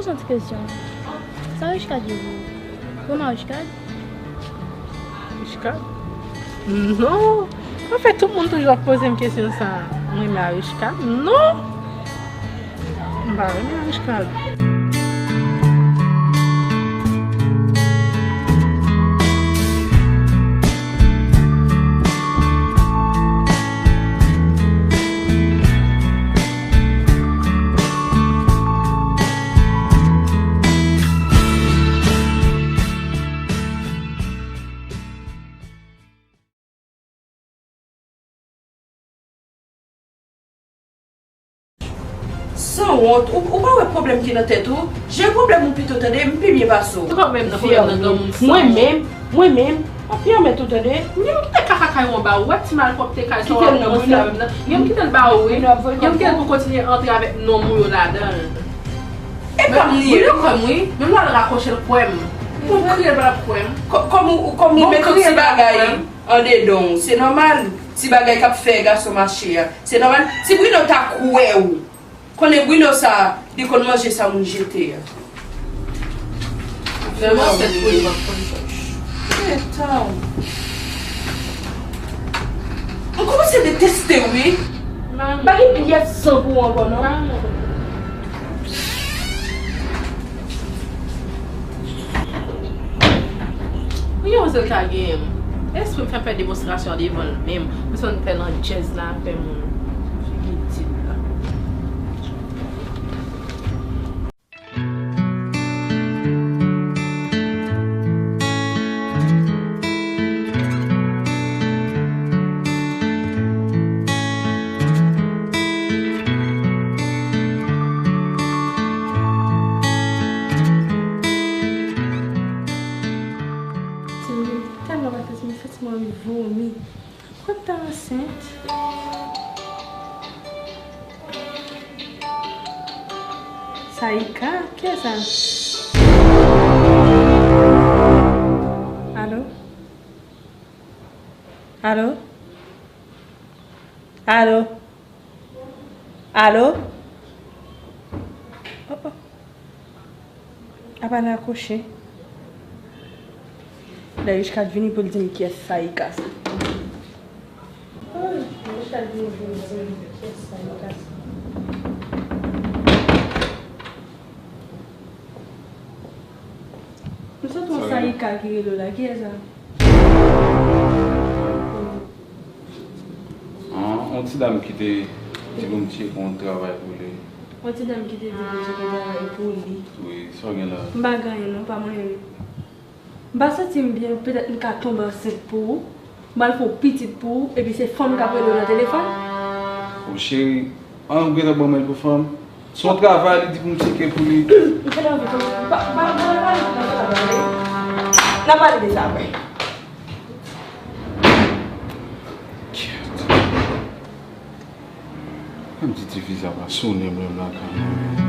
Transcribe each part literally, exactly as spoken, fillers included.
Poze yon ti kesyon. Sa Richcard ye pou ou? Ou renmen Richcard? Richcard? Non. Anfèt, tout moun toujou ap poze m kesyon sa a. Mwen renmen Richcard? Non. M pa renmen Richcard. Sanwont, ou, ou pa wè pwoblèm ki nan tèt ou? Jere pwoblèm ou pito tande, m pi byen pase w. Ou pa menm nan pwoblèm nan granmoun sa. Mwen menm, mwen menm, pa pèmèt ou tande. Gen m kite kaka kay ou anba, ou wè ti malpwòpte kay sa w ap kòmanse avè m nan. Gen m kite l ba ou, wi. Gen m kite l pou kontinye antre avèk nonm ou yo ladan l. E pa m li ye. Wi, li kwè m, wi. Menm lè l rakwoche l kwè m. Pou m kriye l pa t ap kwè m. Kò-, kòm ou, kòm ou mete ti bagay andedan w, se nòmal. Ti bagay k ap fè gason mache a, se nòmal. Si Bruno ta kwè w, konnen Bruno sa, li konn manje sa moun jete a. Vrèman, sèt wi. Etan. M kòmanse deteste w, wi. Pa gen pyès san pou ou ankò, non. Pou yon zèl ka genyen m. Espri m fè m fè demonstrasyon devan l menm. Pou sa n fè nan djèz la, fè moun figi tit la. Tèlman pa fè ti, m fè ti mwen anvi vomi. Kot ta ansent? Saïka? Kiyès sa? Alo? Alo? Alo? Alo? Oh, oh. Apa rakwoche? Lè Richcard vini pou l di m kiyès Saïka sa. Richcard vini pou l di m kiyès Saïka sa. M santi yon Saïka ki rele w la. Kiyès sa? An, yon ti dam ki te di pou m tcheke yon travay pou li. Yon ti dam ki te di pou m tcheke yon travay pou li. Wi, sa w gen la? M pa gen anyen non, pa mwen menm. M pa santi m byen, petèt m ka tonbe ansent pou ou. M pral fè yon pitit pou ou, epi se fanm k ap rele w nan telefòn? O cheri, an ou gentan ban mwen l pou fanm? Se yon travay li di pou m tcheke pou li. M gentan anvi tonbe. Pa, pa, pa, pa, n ap pale de sa apre. Kyèt. Kòmsi ti fi sa pa sonnen menm lakay mwen.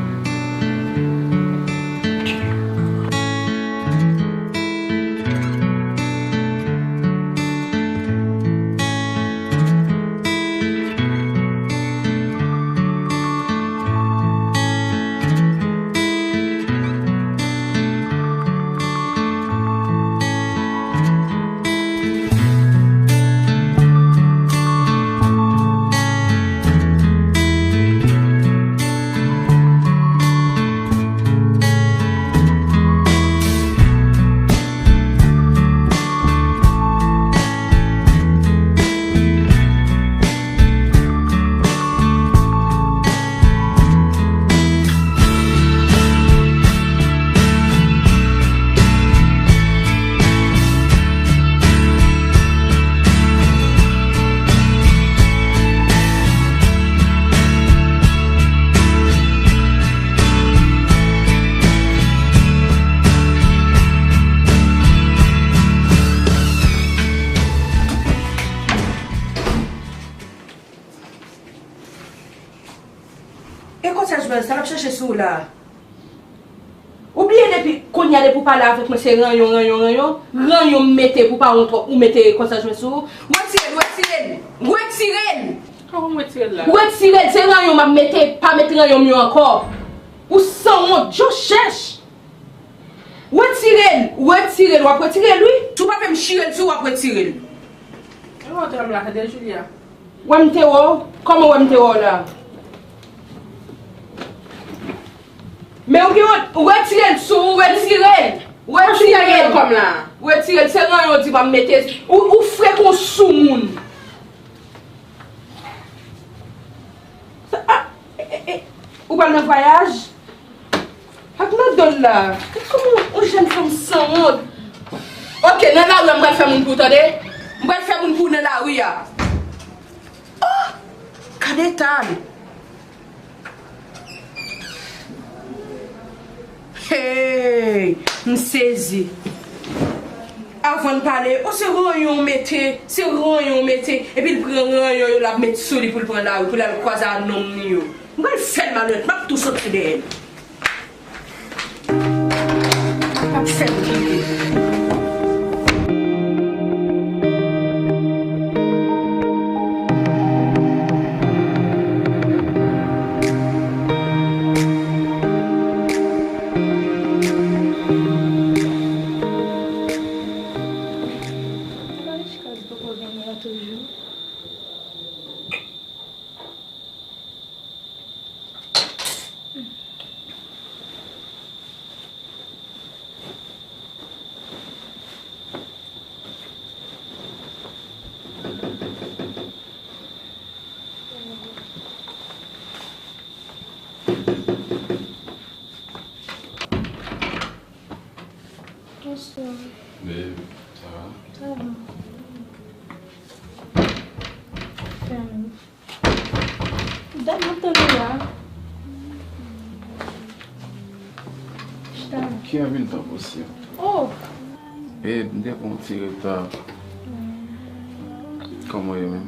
E konsa jwèl sa l ap chache sou ou la a? Ou bliye depi kounye a, depi w pale avèk mwen, se ranyon, ranyon, ranyon. Ranyon m mete pou pa wont ou mete konsa jwèl sou ou. Retire l, retire l, retire l! Kòman m retire l la? Retire l, se ranyon m ap mete, pa met ranyon m yo ankò. Ou Sanwont, je w chèch. Retire l, retire l, w ap retire l, wi. Si w pa fè m chire l sou w, w ap retire l. Mwen montre m la, tande Julia. Wè m te wè w? Kòman wè m te wè w la? Men ou gen wont, retire l sou ou, retire l. Retire l. Kòm la. Retire l, se ranyon w di w ap mete. Ou, ou fre kon soumoun. Sa, ah, e, e, e, ou pral nan vwayaj? Ak nan do l la. Kòman yon jèn fanm sanwont? Ok, nan lari a, m pral fè moun pou w, tande? M pral fè moun pou w nan lari a. Oh! Gade eta l. Hey! M sezi. Avan l pale, o se ranyon w mete, se ranyon w mete, epi l pran ranyon yo, l ap met sou li pou l pran lari, pou l al kwaze a nonm li yo. M pral fè l malonèt, m ap tou soti dèyè l. M ap fè l kite. Bonsoir. Babe, sa va? Sa va. Fèmen. Dat m ap tann ou la. Chita. Ki anvi l tan posib? Oh! E, m te pran yon ti reta. Kòman w ye menm?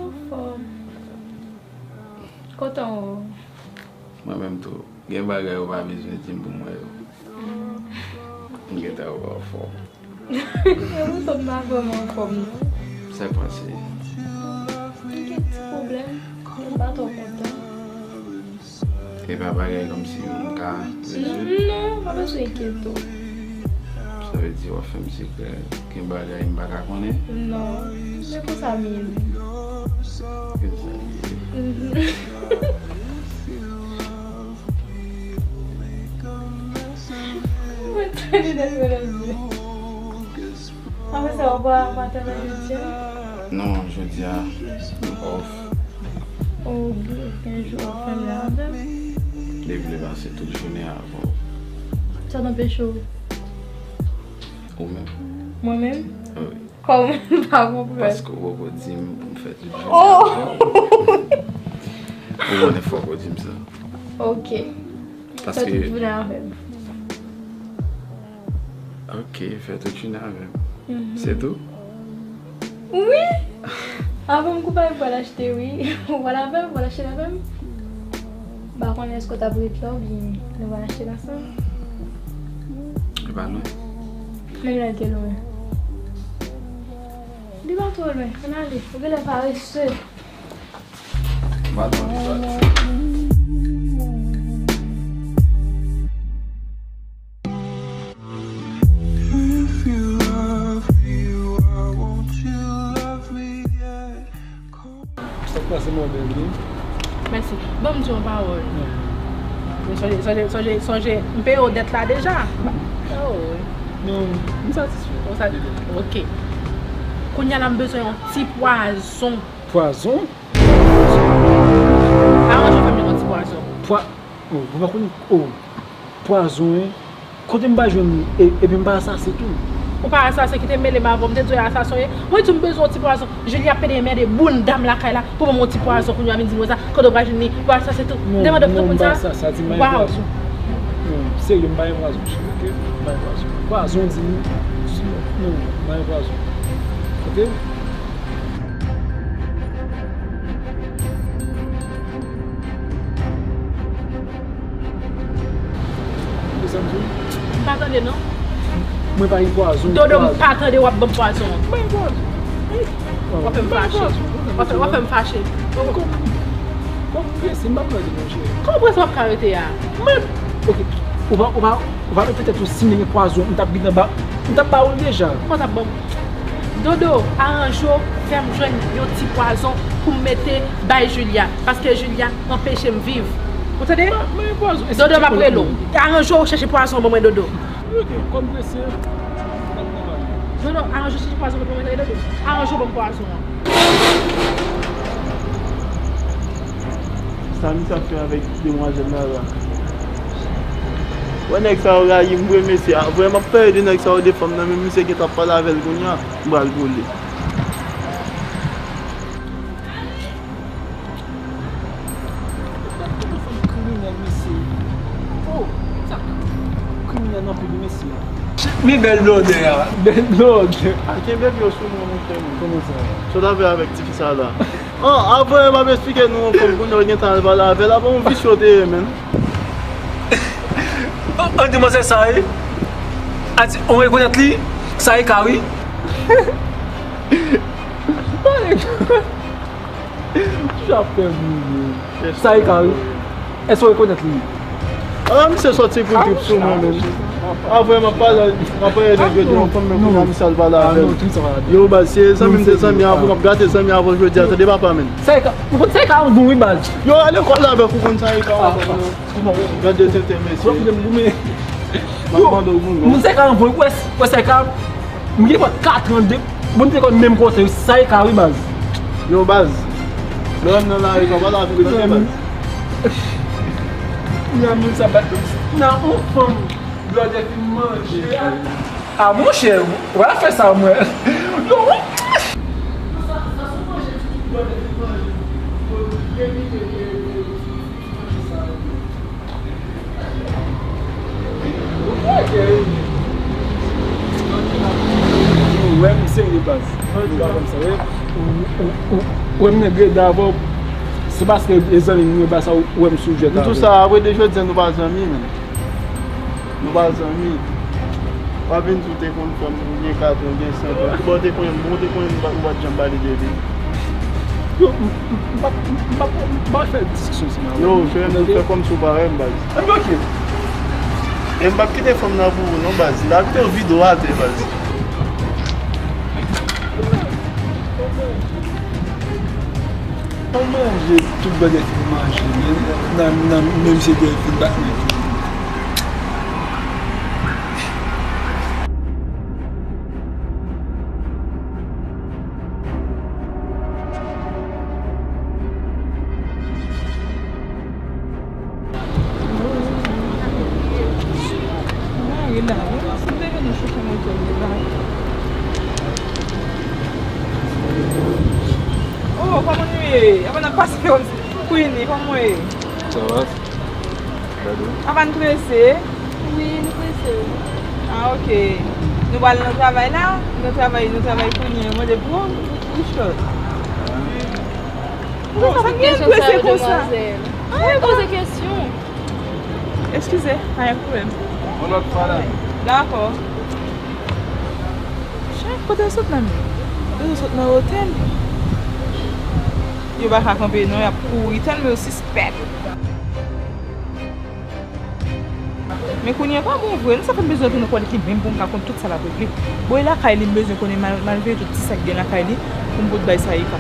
Anfòm. Kontan wè w. Mwen menm tou. Gen bagay ou pa bezwen di m pou m wè yo. M gentan wè w anfòm. E poutan m pa vrèman anfòm non. Sa k pase? M gen ti pwoblèm. M pa twò kontan. E pa bagay kòmsi m ka rezoud? Non, pa bezwen enkyete w. Sa vle di w ap fè m sekrè? Gen bagay m pa ka konnen? Non, se konsa m ye wi. Konsa m ye. Mhm. Mwen tande dat mwen nan zye. Apre sa, ou pa, ou pa travay jodi a? Non, jodi a, m off. Ou gen jou off menm la avè m? Li vle pase tout jounen avè w. Sa t anpeche w? Ou menm. Mwen menm? Wi. Kòman? M pa konprann. Paske ou poko di m pou m fè tout jounen avè w. Oh! Ou konnen fòk ou di m sa. Ok. Paske fè tout jounen avè m. Ok, fè tout jounen avè m. Mhm. Se tou? Wi! Avan m koupe, m pral achte, wi. Ou pral avè m, ou pral achte l avè m? M pa konnen èske w t ap ret la oubyen nou pral achte l ansanm. Li pa lwen. Menm lè l te lwen. Li pa twò lwen. Ann ale. Ou genlè parese. M pa tande sa. If you love me, why won't you love me yet? Sa k pase, mon baby? Mèsi. Ban m di yon pawòl. Men sonje, sonje, sonje, sonje, m peye w dèt la deja. Oh, wi. Non, m satisfè. Ou sa-, ok. Kounye a la, m bezwen yon ti pwazon. Pwazon? Aranje w fè m jwenn yon ti pwazon. Pwa-, oh, ou pa konn, oh, pwazon, wi. Kote m pa jwenn li, e, epi m pa asasen tou. Ou pa asasen, kite m mele m avè w, m te di w e asasen w ye. Mwen di w m bezwen yon ti pwazon. Julie ap pede enmède bounda m lakay la pou ban m yon ti pwazon, kounye a vin di mwen sa, kote w pral jwenn li, ou asasen tou. M te mande w pou sa. Sa di m pa gen pwazon. Non, serye, m pa gen pwazon, cheri, ok? M pa gen pwazon. Pwazon di m, non, m pa gen pwazon. Ok? Ou sa m di w? M pa tande non. Mwen pa gen pwazon. Dodo, m pa tande w ap ban m pwazon an. M pa gen pwazon. W ap fè m fache. W ap fè, w ap fè m fache. Kòm, kòm prese, m p ap ka rete non, cheri. Kòman prese w ap ka rete a? Mwen, Ok, ou pa, ou pa, ou pa mete tèt ou si m te gen pwazon, m t ap vin anba, m t ap ba ou l deja. Kòman w t ap ban m? Dodo, aranje w, fè m jwenn yon ti pwazon pou m mete bay Julia, paske Julia anpeche m viv. Ou tande? Dodo, m ap rele w. Aranje w, chèche pwazon ban mwen, Dodo. Ok, kòm prese. Dodo, aranje w, chèche pwazon ban mwen, Dodo. Aranje w, ban m pwazon an. Sa misye ap fè avèk demwazèl la la? Wè nèg sa yo rayi m vre mesye. Vrèman, m ap pale de nèg sa yo de fanm nan, men misye gentan ap pale avè l kounye a. M pral boule. Gad yon fanm kriminèl mesye. Oh, sa kriminèl anpil mesye. Mi bèl blòdè a. Bèl blòdè. Al kenbe pye w sou mwen monchè. Kòman sa? Sa w t ap fè avèk tifi sa la? An, avan m ap esplike nou yon fanm kounye a w gentan al pale avè l, avan yon visye w te ye menm. An, an demwazèl sa ye. Ati, on rekonèt li, sa e ka wi. Kisa ap fè moun yo? Sa e ka wi. Èske w rekonèt li? Ala misye sòti pou trip sou mwen menm. Avan m ap pale, m ap pale nèg yo de yon fanm men kounye a misye al pale avè l. Yo baz, se zanmi m te zanmi avan, m ap gate zanmi avan jodi a, tande papa menm. Sa e ka, ou konn sa e ka anvan wi baz. Yo ale kòl la avèk ou konn sa e ka anvan. Gade tenten mesye. M ap mande w pou nou. Moun sa e ka anvan wi, wè sa e ka. M gen pwèt katran de, bon, nou te konn menm kote, sa e ka wi baz. Yo baz. Lè w nan lari, pa pale avèk tande baz. Nan moun sa bat nan yon fanm blòdè fin manje. A monchè, w a fè sa mwen. Yo, wi. Ou wè m serye baz. Ou pa konn sa, wi. Ou wè m nèg reda avè w. Se paske e zanmi m yo ba sa ou wè m sou jwèt avè w. M tou sa apre de jodi a nou pa zanmi menm. Nou pa zanmi. W ap vin di w te konn fè m gen kat an, gen senk an. Kouman w te konnen m bon, w te konnen m pa, ou pa t janm pale de li. Yo, m, m, m pa, m pa, m pa fè diskisyon ansanm avè w. Yo, frè m, nou fè kòmsi w pa wè m, baz. Ann bloke. E m p ap kite fanm nan pou ou non, baz. N a kite w vide w atè, baz. An manje, tout bagay fin manje, men nan, nan, menm se te fin bat men tou. Mari la, wi, si m te vin chofè moto li la. Oh, kòman nou ye? Avan n ap pase kòmsi. Queenie, kòman w ye? Sa va? Gade. Apa n prese? Wi, nou prese, wi. Ah, ok. Nou pral nan travay la? Nou travay, nou travay kounye a. Mande pou ou, ou, ou chòt. Poukisa w ap poze kesyon sa yo, demwazèl? Mwen poze kesyon. Eskize, pa gen pwoblèm. Yon lòt fwa la. Dakò. Chen, kote yo sot la menm? Yo sot nan otèl. Yo pa ka kanpe non, y ap kouri tèlman yo sispèk. Men kounye a pa bon vre, non, sa fè m bezwen tounen kwè li menm pou m ka konn tout sa l ap regle. Bon, e lakay li m bezwen konnen mal-, malgre tout ti sa k gen lakay li pou m pot bay sa Ika.